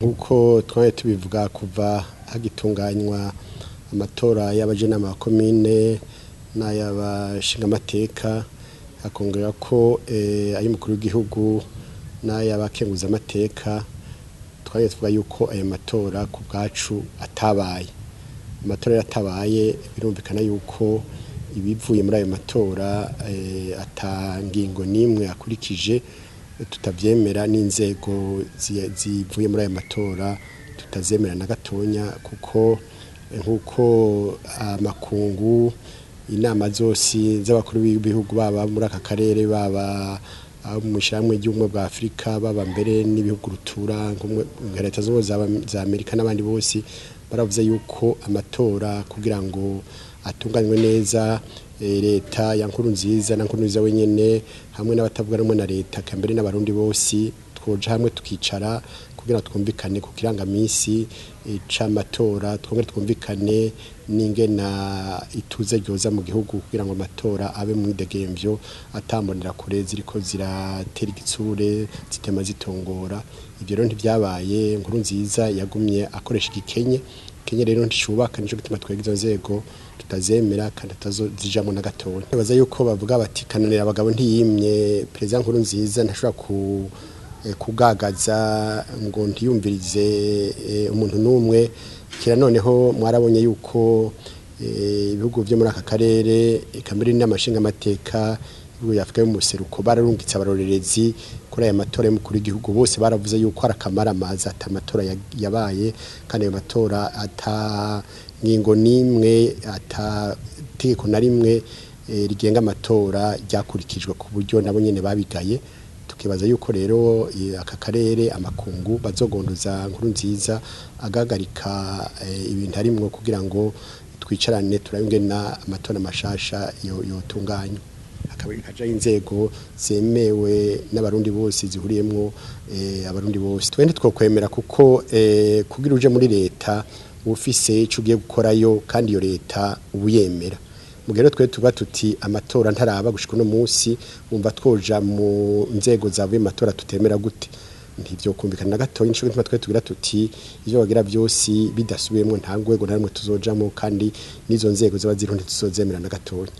Nk'uko twari tubivuga kuva hagitunganywa amatora y'abajenama ba komine n'ay'abashingamateka, hakongera ko ay'umukuru w'igihugu n'ay'abakenguzamateka, twari tuvuga yuko ayo matora ku bwacu atabaye. Amatora yatabaye, birumvikana yuko ibivuye muri ayo matora ata ngingo n'imwe akurikije, tutavyemera, n'inzego zivuye muri ayo matora tutazemera na gatonya, kuko nk'uko amakungu, inama zose z'abakuru b'ibihugu, baba muri aka karere, baba mw'ishirahamwe ry'ubumwe bwa Afrika, baba mbere n'ibihugu rutura nka Leta Zunze Ubumwe za Amerika n'abandi bose, baravuze yuko amatora kugira ngo atunganywe neza, leta ya Nkurunziza na Nkurunziza wenyene hamwe n'abatavuga rumwe na leta, eka mbere n'abarundi bose, twoja hamwe tukicara kugira twumvikane ku kirangamisi c'amatora, twongere twumvikane n'ingena ituze ryoza mu gihugu kugira ngo amatora abe mwidegemvyo, atambonera kure ziriko ziratera igitsure, zitema zitongora. Ivyo rero ntivyabaye. Nkurunziza yagumye akoresha igikenye. Igikenye rero nticubaka, nico gituma twebwe izo nzego tutazemera kandi tutazozijamwo na gatonya. Nibaza yuko bavuga bati kananira abagabo ntiyimye. Perezida Nkurunziza ntashobora kugagaza ngo ntiyumvirize umuntu n'umwe. Kira noneho mwarabonye yuko ibihugu vyo muri aka karere, eka mbere n'amashingamateka ibihugu vya Afrika y'umuseruko, bararungitse abarorerezi kuri aya matora y'umukuru w'igihugu. Bose baravuze yuko ari akamaramaza, ata matora yabaye, kandi ayo matora ata ngingo n'imwe, ata tegeko na rimwe rigenga amatora ryakurikijwe, ku buryo nabo nyene babigaye. Tukibaza yuko rero aka karere, amakungu bazogondoza Nkurunziza agahagarika ibintu arimwo kugira ngo twicarane turabe ingene amatora mashasha yotunganywa, hakaba hajaho inzego zemewe n'abarundi bose, zihuriyemwo abarundi bose. Twe ntitwokwemera, kuko kugira uje muri leta ufise ico ugiye gukorayo, kandi iyo leta ubuyemera. Mugihe rero twe tuba tuti amatora ntaraba gushika uno munsi, wumva twoja mu nzego zavuye matora tutemera gute? Ntivyokumvikana na gatoya. Nico gituma twe tugira tuti ivyo bagira vyose bidasubiyemwo, nta rwego na rumwe tuzojamwo, kandi n'izo nzego ziba ziriho ntituzozemera na gatoya.